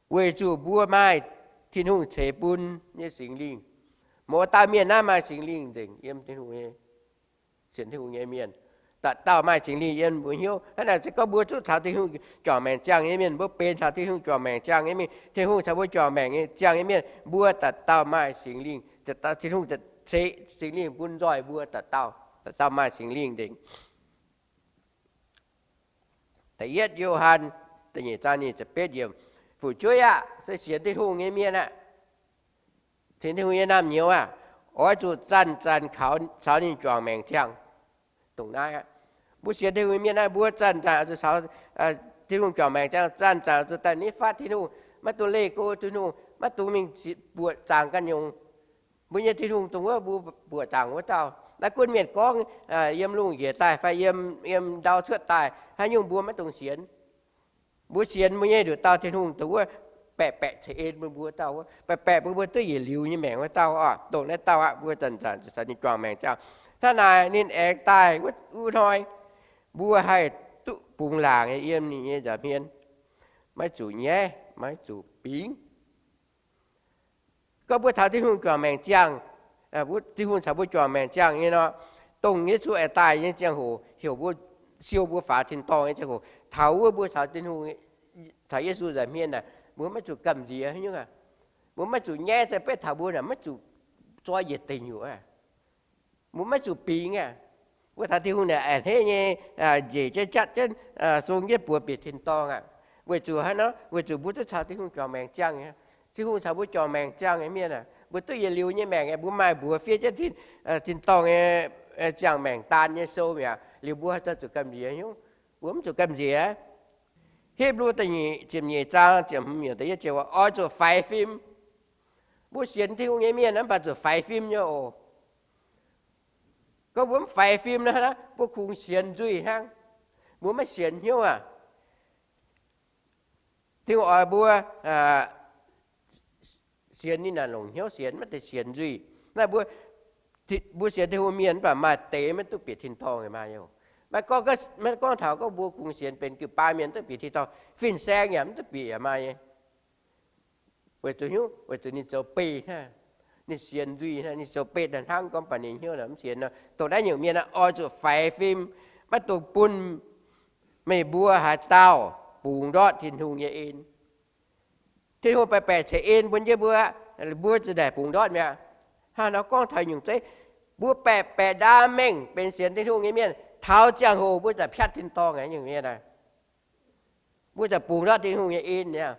weic zuqc mbuo maaih Tin-Hungh ceix bun nyei Singx Lingh. Mouz dauh mienh naaiv maaih Singx Lingh nzengc yiem Tin-Hungh nyei, sienx Tin-Hungh nyei mienh. Dauh dauh maaih Singx Lingh yiem mbuo hnyouv. Hnangv naaic se gorngv mbuo zuqv caux Tin-Hungh juangc maengc ziangh nyei mienh, mbuo benx caux Tin-Hungh juangc maengc ziangh nyei mienh, Tin-Hungh caux mbuo juangc maengc ziangh nyei mienh, mbuo dauh dauh maaih Singx Lingh. Tin-Hungh ceix Singx Lingh bun nzoih mbuo dauh dauh, dauh dauh maaih Singx Lingh nzengc. Da'yietv Yo^han da'nyeic zaang nyic ziepc betv yiemc, Fu'jueiv aah! Se sienx Tin-Hungh nyei mienh aah! Sienx Tin-Hungh nyei naamh nyouz aah! Oix zuqc zanc-zanc kaux caux ninh juangc maengc ziangh. Dongh naaiv aqv. Mbuo sienx Tin-Hungh nyei mienh naaiv, mbuo zanc-zanc oix zuqc caux Tin-Hungh juangc maengc ziangh, zanc-zanc oix zuqc daaih nitv fatv Tin-Hungh, maiv dungx leih go Tin-Hungh, maiv dungx mingh buoqc zaangc ganh nyungc. Mbuo nyei Tin-Hungh dongh wuov mbuo buoqc zaangc wuov dauh. Naaiv gunv mienh gorngv yiem lungh njiec daaih fai yiem, yiem ndau cuotv daaih haaix nyungc mbuo maiv dungx sienx. Mbuo sienx mbuo nyei nduqc dauh Tin-Hungh dongh wuov baeqc baeqc ceix en bun mbuo dauh wuov, baeqc baeqc bun mbuo duqv yietc liuz nyei maengc wuov dauh oc. Dongh naaiv dauh aqv, mbuo zanc-zanc caux ninh juangc maengc ziangh. Hnangv naaic ninh aengx daaih wuov hnoi, mbuo haih duqv bungx laangc nyei yiem ninh nyei nza'hmien, maiv zuqc nyaiv, maiv zuqc bingx. Gorngv mbuo caux Tin-Hungh juangc maengc ziangh, Tin-Hungh caux mbuo juangc maengc ziangh nyei nor, dongh Yesu aengx daaih nyei ziangh hoc, heuc mbuo siou mbuo faaux tin-dorngh nyei ziangh hoc, taux wuov mbuo caux Tin-Hungh, caux Yesu nza'hmien naaic, mbuo maiv zuqc gamh nziex nyungc aqv. Mbuo maiv zuqc nyaiv, se betv taux mbuo naaic maiv zuqc zoi yietc deic nyuoqc aqv. Mbuo maiv zuqc bingx aqv. Mbuo taux Tin-Hungh naaic a'hneiv nyei, njiec jienv jatv jienv, sung jienv buoz bieqc tin-dorngh aqv. Weic zuqc haaix nor? Weic zuqc mbuo duqv caux Tin-Hungh juangc maengc ziangh nyei. Tin-Hungh caux mbuo juangc maengc ziangh nyei mienh aah, mbuo duqv yietc liuz nyei maengc aah, mbuo maaih mbuox fiev jienv tin-dorngh nyei ziangh maengc daan nyei sou mi'aqv. Liuz mbuo haih zuqc gamh nziex nyungc? Mbuo mv zuqc gamh nziex. Hipv^lu da'nyeic ziepc nyeic zaang ziepc hmz yiemc da'yietv ziouc, oix zuqc faix fim. Mbuo sienx Tin-Hungh nyei mienh mv baac zuqc faix fim nyei oc. Gorngv mbuo mv faix fim nor, mbuo kungx sienx nzuih hnangv. Mbuo maiv sienx hnyouv aqv. Tin-Hungh oix mbuo sienx ninh naaic longc hnyouv sienx, maiv deix sienx nzuih. Naaiv mbuo Mbuo sienx Tin-Hungh mienh mv baac maaih deix maiv duqv bieqc tin-dorngh nyei, maaih nyei oc. Maiv gorngv, maiv gorngv taux gorngv mbuo kungx sienx benx jiu-baang mienh duqv bieqc tin-dorngh, fin-saeng yaac mv duqv bieqc yaac maaih nyei. Weic zuqc hnyouv, weic zuqc ninh zoux beih hnangv, ninh sienx nzuih hnangv, ninh zoux beih hnangv, hnangv gorngv baac ninh hnyouv naaic mv sienx nor. Dongh naaiv nyungc mienh aeqv, oix zuqc faix fim, maiv dungx bun meih mbuo haaix dauh bungx ndortv Tin-Hungh nyei en. Tin-Hungh baeqc baeqc ceix en bun jienv mbuo, mbuo za'naaic bungx ndortv mi'aqv. Hnangv nor gorngv taux nyungc zeiv, mbuo baeqc baeqc ndaam mengh benx sienx Tin-Hungh nyei mienh, taux ziangh hoc mbuo za'piatv tin-dorngh nyei nyungc mienh aeqv, mbuo za'bungx ndortv Tin-Hungh nyei en aqv.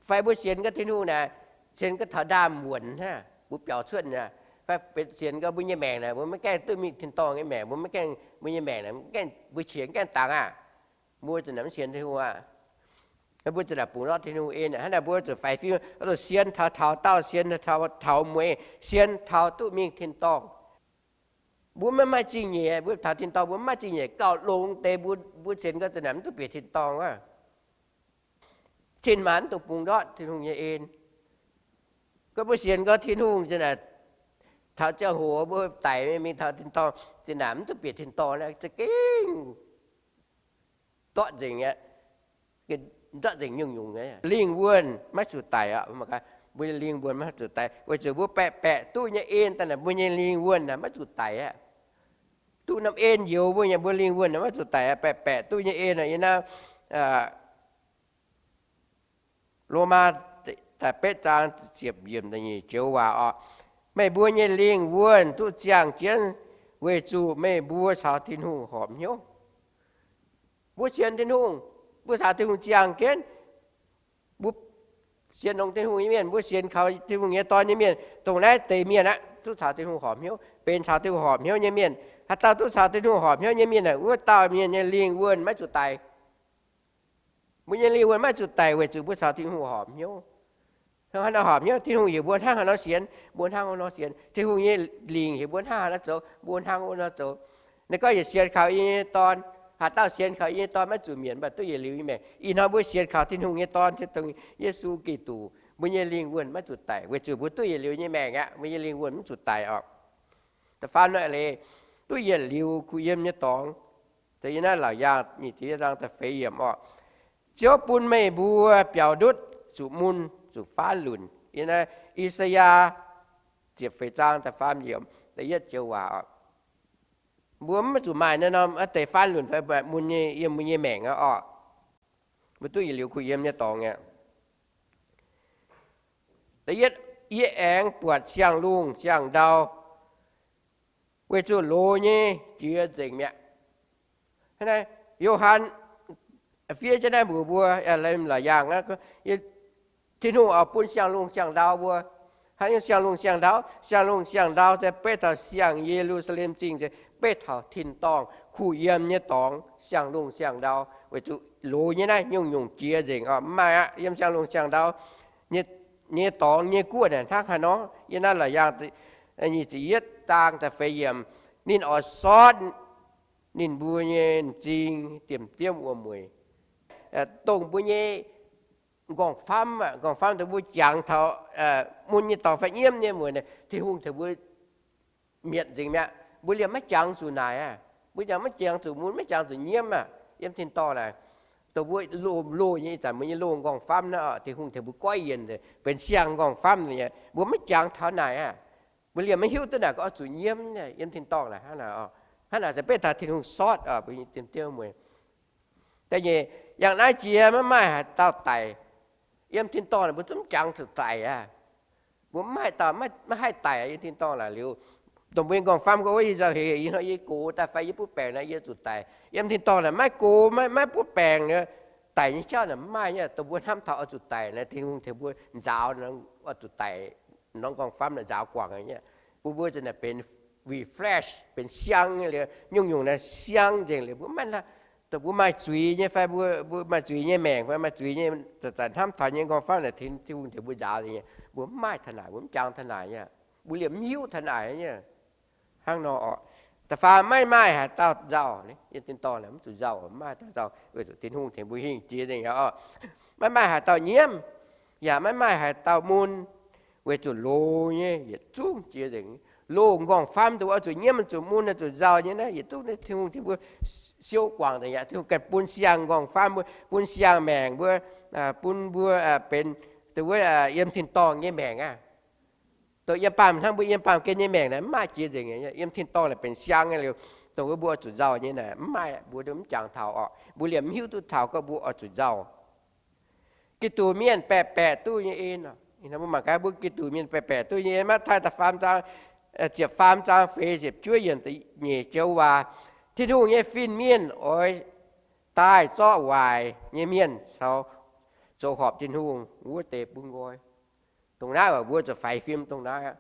Fai mbuo sienx gaax Tin-Hungh naaic, sienx gaax taux ndaamv-wuonc hnangv, mbuo biaux cuotv aqv. Fai sienx gaax mbuo nyei maengc naaic, mbuo maiv gaengh duqv mingh tin-dorngh nyei maengc, mbuo maiv gaengh, mbuo nyei maengc naaic mv gaengh, mbuo qiex mv gaengh dangx aqv. Mbuo za'naaic mv sienx Tin-Hungh aqv. Mbuo za'naaic bungx ndortv Tin-Hungh en aqv. Hnangv naaic mbuo zuqc faix fim, zuqc sienx taux, taux daauh, sienx taux, taux mueiz, sienx taux duqv mingh tin-dorngh. Mbuo maiv maaih zingh nyeic, mbuo taux tin-dorngh mbuo maiv maaih zingh nyeic gauh longx deix, mbuo sienx gaax za'naaic mv duqv bieqc tin-dorngh aqv. Cin-maanc mv dungx bungx ndortv Tin-Hungh nyei en. Gorngv mbuo sienx gaax Tin-Hungh za'naaic, taux ziangh hoc mbuo daic mingh taux tin-dorngh, za'naaic mv duqv bieqc tin-dorngh, za'gengh ndortv nzengc aqv. Ndortv nzengc nyungc-nyungc. Lingh wuonh maiv zuqc daic aqv. Mbuo lingh wuonh maiv zuqc daic weic zuqc mbuo baeqc baeqc duqv nyei en daaih naaic, mbuo nyei lingh wuonh naaic maiv zuqc daic aqv. Duqv norm en njoux mbuo nyei, mbuo lingh wuonh naaic maiv zuqc daic aqv. Baeqc baeqc duqv nyei en naaic, yie naaiv Lomaa da'betv zaang ziepc yiemc da'nyeic joux waac oc. Meih mbuo nyei lingh wuonh duqv ziangh jienv weic zuqc meih mbuo caux Tin-Hungh horpc hnyouv. Mbuo sienx Tin-Hungh, mbuo caux Tin-Hungh ziangh jienv. Mbuo sienx longx Tin-Hungh nyei mienh, mbuo sienx kaux Tin-Hungh nyei Dorn nyei mienh, dongh naaiv deix mienh aqv, duqv caux Tin-Hungh horpc hnyouv, benx caux Tin-Hungh horpc hnyouv nyei mienh. Haaix dauh duqv caux Tin-Hungh horpc hnyouv nyei mienh aeqv, wuov dauh mienh nyei lingh wuonh maiv zuqc daic. Mbuo nyei lingh wuonh maiv zuqc daic weic zuqc mbuo caux Tin-Hungh horpc hnyouv. Hnangv haaix nor horpc hnyouv? Tin-Hungh heuc mbuo hnangv haaix nor sienx, mbuo hnangv wuov nor sienx. Tin-Hungh nyei lingc heuc mbuo hnangv haaix nor zoux, mbuo hnangv wuov nor zoux. Ninh gorngv, Yie sienx kaux yie nyei Dorn. Haaix dauh sienx kaux yie nyei Dorn maiv zuqc mietc, mv baac duqv yietc liuz nyei maengc. Ih hnoi mbuo sienx kaux Tin-Hungh nyei Dorn, se dongh Yesu Giduc, mbuo nyei lingh wuonh maiv zuqc daic weic zuqc mbuo duqv yietc liuz nyei maengc aqv. Mbuo nyei lingh wuonh mv zuqc daic oc. Da'faam nor leiz, duqv yietc liuz kuh yiem nyei dorngx. Yie naaiv Laauc Yaangh nyic ziepc yietv zaang da'feix yiemc oc. Ziouv bun meih mbuo biaux ndutv zuqc mun zuqc faanv lunc. Yie naaiv I^saa^yaa ziepc feix zaang da'faam yiemc da'yietv joux waac oc. Mbuo mv zuqc maaih naaiv norm deix faanv lunc fai mun nyei yiem mbuo nyei maengc aqv oc. Mbuo duqv yietc liuz kuh yiem nyei dorngx aqv. Da'yietv, yie aengx buatc siang-lungh siang-ndau weic zuqc loz nyei jiex nzengc mi'aqv. Yo^han fiev jienv naaiv mbuox mbuo, Laauc Yaangh, Tin-Hungh oix bun siang-lungh siang-ndau mbuo. Hnangv nyungc siang-lungh siang-ndau, siang-lungh siang-ndau se beiv taux siang Ye^lu^saa^lem Zingh, se beiv taux tin-dorngh kuh yiem nyei dorngx, siang-lungh siang-ndau, weic zuqc loz nyei naaiv nyungc-nyungc jiex nzengc oc. Mv maaih aqv. Yiem siang-lungh siang-ndau nyei dorngx nyei guoqv naaic hnangv haaix nor? Yiem naaiv Laauc Yaangh nyic ziepc yietv zaang da'feix yiemc, ninh oix sortv ninh mbuo nyei m'zing diemv-diemv wuom-mueic, dongh mbuo nyei nqorngv-famv aqv. Nqorngv-famv dongh mbuo jangx taux mun nyei dorngx fai nyiemv nyei mueic, Tin-Hungh tengx mbuo mietc nzengc mi'aqv. Mbuo liemh maiv jangx zuqc naaic aqv. Mbuo liemh maiv jangx zuqc mun, maiv jangx zuqc nyiemv aqv. Yiem tin-dorngh naaic, dongh mbuo loz-loz nyei ih zanc mbuo nyei loz nqorngv-famv naaiv, Tin-Hungh tengx mbuo goiv yienc benx siang nqorngv-famv nyei. Mbuo maiv jangx taux naaic aqv. Mbuo liemh maiv hiuv duqv naaic gorngv zuqc nyiemv, yiem tin-dorngh naaic hnangv naaic. Hnangv naaic se beiv taux Tin-Hungh sortv mbuo nyei diemv-diemv wuom-mueic. Da'nyeic, yangh naaiv jiex maiv maaih haaix dauh daic. Yiem tin-dorngh naaic mbuo zungv mv jangx zuqc daic aqv. Mbuo maiv maaih dauh maiv haih daic yiem tin-dorngh naaic liuz. Dongh mbuo nyei nqorngv-famv gorngv, Wuov yie nzauh heix, ih hnoi yie gox daaih fai yie butv baengc naaic yie zuqc daic. Yiem tin-dorngh naaic maiv gox, maiv butv baengc, daic nyei jauv naaic mv maaih nyei. Dongh mbuo hnamv taux oix zuqc daic naaic, Tin-Hungh tengx mbuo nzaaux oix zuqc daic, norm nqorngv-famv naaic nzaaux guangc nyei. Bun mbuo za'naaic benx refresh, benx siang nyei liuz, nyungc-nyungc naaic siang nzengc liuz, mbuo maiv, dongh mbuo maaih zuiz nyei fai mbuo maaih zuiz nyei maengc fai maaih zuiz nyei, zanc-zanc hnamv taux nyei nqorngv-famv naaic, Tin-Hungh tengx mbuo nzaaux nyei. Mbuo mv maaih taux naaic, mbuo mv jangx taux naaic nyei. Mbuo liemh mv hiuv taux naaic nyei. Hnangv nor oc. Da'faam, maiv maaih haaix dauh nzauh, yiem tin-dorngh naaic mv zuqc nzauh, maiv maaih haaix dauh nzauh, weic zuqc Tin-Hungh tengx mbuo hingh jiex nzengc aqv oc. Maiv maaih haaix dauh nyiemv, yaac maiv maaih haaix dauh mun, weic zuqc loz nyei yietc zungv jiex nzengc. loz-nqorngv-faam dongh oix zuqc nyiemv, oix zuqc mun, oix zuqc nzauh nyei naaiv, yietc zungv Tin-Hungh, Tin-Hungh siou guangc daaih yaac Tin-Hungh ganh bun siang-nqorngv-faam mbuo, bun siang-maengc mbuo, bun mbuo benx dongh wuov yiem tin-dorngh nyei maengc aqv. Dongh yiem baamh hnangv mbuo yiem baamh gen nyei maengc naaic mv maaih jiex nzengc. Yiem tin-dorngh naaic benx siang nyei liuz, dongh wuov mbuo oix zuqc nzauh nyei naaic mv maaih, mbuo mv jangx taux orqc. Mbuo liemh mv hiuv duqv taux gorngv mbuo oix zuqc nzauh. Giduc mienh baeqc baeqc duqv nyei en. Mbuo mangc gaax mbuo Giduc mienh baeqc baeqc duqv nyei en. Matv^taai da'faam zaang ziepc faam zaang feix ziepc juov yiemc da'nyeic joux waac, Tin-Hungh nyei fin-mienh oix daaih zorqv waaic nyei mienh caux zoux horpc Tin-Hungh wuov deix bun nqoi. Dongh naaiv mbuo zuqc faix fim dongh naaiv aqv.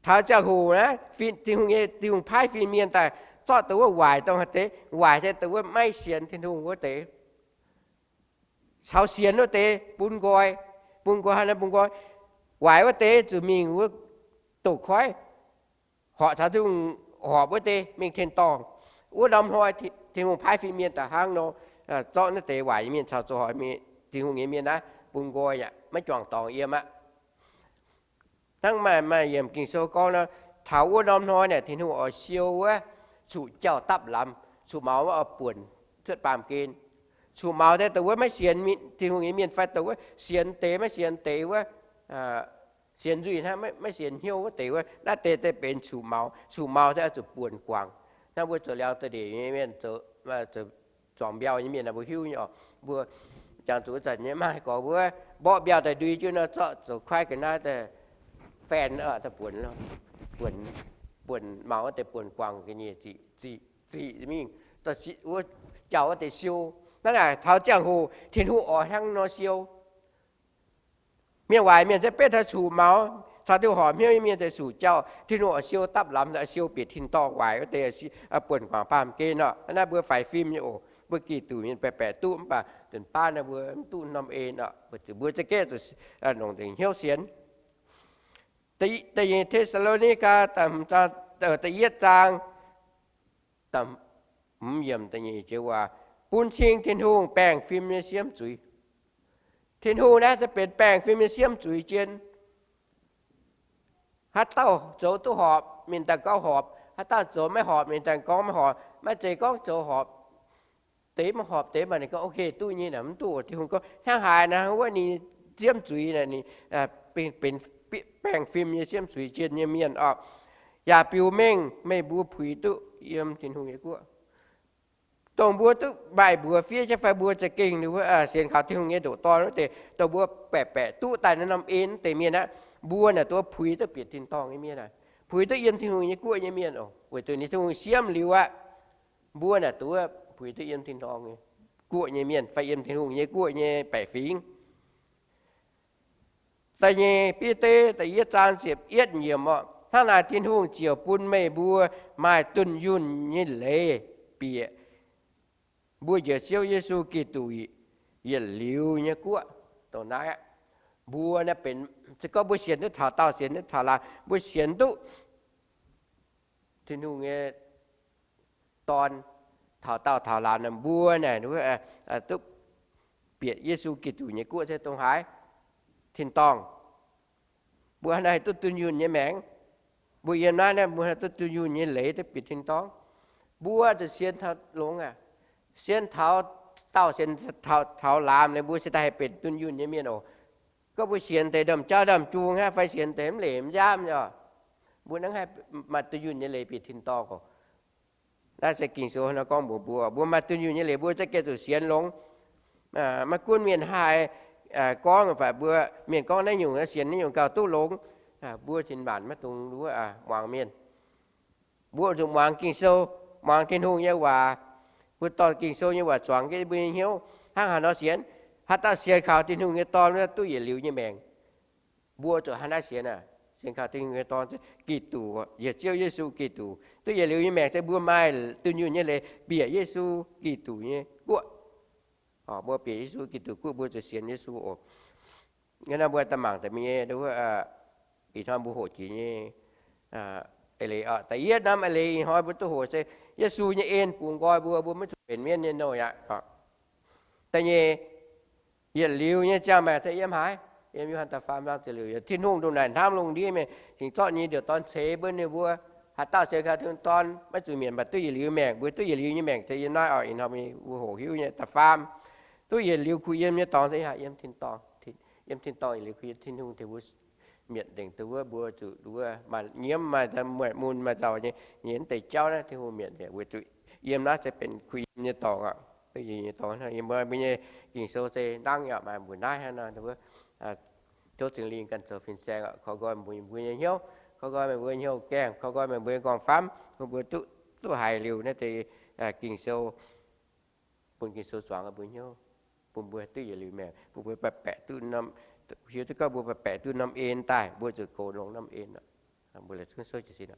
Taux ziangh hoc naaiv, Tin-Hungh nyei, Tin-Hungh paaiv fin-mienh daaih zorqv dongh wuov waaic, dongh haaix deix waaic se dongh wuov maiv sienx Tin-Hungh wuov deix, caux sienx wuov deix bun nqoi. Bun nqoi, haaix nor bun nqoi? Waaic wuov deix zuqc mingh wuov douz-koiv, horpc caux Tin-Hungh horpc wuov deix mingh tin-dorngh. Wuov norm hnoi Tin-Hungh paaiv fin-mienh daaih hnangv nor, zorqv naaiv deix waaic nyei mienh caux zoux horpc Tin-Hungh nyei mienh naaiv bun nqoi aqv, maiv juangc dorngx yiem aqv. Hnangv maaih, maaih yiemc Ging-Sou gorngv nor, taux wuov norm hnoi naaic Tin-Hungh oix siou wuov cuqv-jauv dapv lamz, cuqv-maux wuov oix buonc cuotv baamh gen. Cuqv-maux deix dongh wuov maiv sienx Tin-Hungh nyei mienh fai dongh wuov sienx deix maiv sienx deix wuov, sienx nzuih hnangv, maiv sienx hnyouv wuov deix wuov, naaiv deix, deix benx cuqv-maux. Cuqv-maux se oix zuqc buonc guangc. Hnangv mbuo zoux liangx da'ndeic nyei mienh, zuangx mbiauh nyei mienh naaic mbuo hiuv nyei oc. Mbuo jangx zuqc wuov zanc nyei maaih gorx mbuo mborqv mbiauh daaih ndui jienv nor, zorqv zoux kuaaiv ga'naaiv daaih fan, buonc, buonc maux wuov deix buonc guangc ga'nyiec ziqc, ziqc, ziqc mingh, wuov jauv wuov deix siou. Naaiv naaic taux ziangh hoc Tin-Hungh oix hnangv nor siou. Mienh waaic mienh se betv taux cuqv-maux, caux Tin-Hungh horpc hnyouv nyei mienh se cuqv-jauv. Tin-Hungh oix siou dapv lamz, siou bieqc tin-dorngh waaic wuov deix, buonc guangc baamh gen oc. Naaiv mbuo faix fim nyei oc. Mbuo Giduc mienh baeqc baeqc duqv mv baac nzunc baav naaiv mbuo mv duqv norm en oc. Mbuo za'gengh zuqc longc nzengc hnyouv sienx. Da'nyeic Te^saa^lo^ni^gaa da'yietv zaang, hmz yiemc da'nyeic joux waac, bun cing Tin-Hungh baengh fim nyei siemv zuiz. Tin-Hungh naaiv se benx baengh fim nyei siemv zuiz jien. Haaix dauh zoux duqv horpc, mingh daaih gorngv horpc. Haaix dauh zoux maiv horpc, mingh daaih gorngv maiv horpc. Maiv zeiz gorngv zoux horpc deix maiv horpc deix, mv baac ninh gorngv, ok, duqv nyei naaic, mv duqv. Tin-Hungh gorngv, hnangv haaix nor wuov ninh siemv zuiz naaic, ninh benx baengh fim nyei siemv zuiz jien nyei mienh oc. Yaac biux mengh meih mbuo puix duqv yiem Tin-Hungh nyei guoqv. Dongh mbuo duqv maaih mbuox fiev jienv fai mbuo za'gengh sienx kaux Tin-Hungh nyei ndoqc Dorn wuov deix, dongh mbuo baeqc baeqc duqv daaih naaiv norm en deix mienh aqv, mbuo naaic duqv puix duqv bieqc tin-dorngh nyei mienh aqv. Puix duqv yiem Tin-Hungh nyei guoqv nyei mienh oc, weic zuqc ninh Tin-Hungh siemv liuz aqv. Mbuo naaic duqv puix duqv yiem tin-dorngh nyei guoqv nyei mienh fai yiem Tin-Hungh nyei guoqv nyei baeqc fingx. Da'nyeic Bide da'yietv zaang ziepc yietv yiemc oc, hnangv naaic Tin-Hungh ziouc bun meih mbuo maaih dunh yunh nyei leiz bieqc mbuo Njoux Ziouv Yesu Giduc yietc liuz nyei guoqv. Dongh naaiv aqv, mbuo naaiv benx, se gorngv mbuo sienx duqv taux daauh, sienx duqv taux laanh, mbuo sienx duqv Tin-Hungh nyei Dorn taux daauh taux laanh, mbuo naaic duqv bieqc Yesu Giduc nyei guoqv se dongh haaix? Tin-dorngh. Mbuo hnangv naaiv haih duqv dunh yunh nyei maengc. Mbuo yiem naaiv, mbuo hnangv duqv dunh yunh nyei leiz duqv bieqc tin-dorngh. Mbuo zuqc sienx taux longx aqv. Sienx taux daauh, sienx taux laanh liuz, mbuo se daaih haih benx dunh yunh nyei mienh oc. Gorngv mbuo sienx deix ndorm jauv ndorm jung hnangv, fai sienx deix mv leiz mv nziaamv oc, mbuo hnangv haih maaih dunh yunh nyei leiz bieqc tin-dorngh oc. Naaiv se Ging-Sou nor gorngv mbuox mbuo, mbuo maaih dunh yunh nyei leiz mbuo za'gengh zuqc sienx longx. Maiv gunv mienh haaix gorngv, mv baac mbuo mienh gorngv naaiv nyungc sienx naaiv nyungc gauh duqv longx, mbuo cin-maanc maiv dungx muangx mienh. Mbuo zuqc muangx Ging-Sou, muangx Tin-Hungh nyei waac. Mbuo dorh Ging-Sou nyei waac zuangx jienv mbuo nyei hnyouv, hnangv haaix nor sienx. Haaix dauh sienx kaux Tin-Hungh nyei Dorn duqv yietc liuz nyei maengc. Mbuo zuqc hnangv naaiv sienx aqv. Sienx kaux Tin-Hungh nyei Dorn, Giduc, Ziouv Yesu Giduc, duqv yietc liuz nyei maengc se mbuo maaih dunh yunh nyei leiz bieqc Yesu Giduc nyei guoqv. Mbuo bieqc Yesu Giduc guoqv, mbuo zuqc sienx Yesu oc. Naaiv mbuo daaih mangc daaih mingh nyei, ih hnoi mbuo hoqc jiex nyei eix leiz. Da'yietv norm eix leiz ih hnoi mbuo duqv hoqc se Yesu nyei en bungx nqoi mbuo, mbuo maiv zuqc benx mienv nyei nouh aqv. Da'nyeic, yietc liuz nyei ziangh maengc da'yietv haaix? Yiem Yo^han da'faam zaang ziepc luoqc yiemc, Tin-Hungh ndongc naaic hnamv lungh ndiev mienh, cingx zorqv nyei njoux Dorn ceix bun ninh mbuo, haaix dauh ceix gaax Tin-Dorn maiv zuqc mietc, mv baac duqv yietc liuz maengc. Mbuo duqv yietc liuz nyei maengc se yiem naaiv oc, ih hnoi mbuo hoqc hiuv nyei da'faam. Duqv yietc liuz kuh yiem nyei dorngx se yiem tin-dorngh, yiem tin-dorngh yietc liuz kuh yiem, Tin-Hungh tengx mbuo mietc nzengc duqv wuov, mbuo zuqc wuov maaih nyiemv, maaih mueic mun, maaih nzauh nyei, nyei mv deix jauv naaiv Tin-Hungh mietc nzengc, weic zuqc yiem naaiv se benx kuh yiem nyei dorngx aqv. Duqv yietc liuz nyei dorngx, yiem mbuo nyei Ging-Sou se nangv yaac maaih mbuo naaiv hnangv nor, tov Singx Lingh ganh zoux fin-saeng korv nqoi mbuo nyei hnyouv, korv nqoi meih mbuo nyei hnyouv gaengh, korv nqoi meih mbuo nyei nqorngv-famv, bun mbuo duqv, duqv haiz liuz naaiv deix Ging-Sou, bun Ging-Sou zuangx mbuo hnyouv, bun mbuo duqv yietc liuz maengc, bun mbuo baeqc baeqc duqv, hiuv duqv gorngv mbuo baeqc baeqc duqv norm en daaih, mbuo zuqc goux longx norm en. Mbuo laengz zingh sou jiez sin.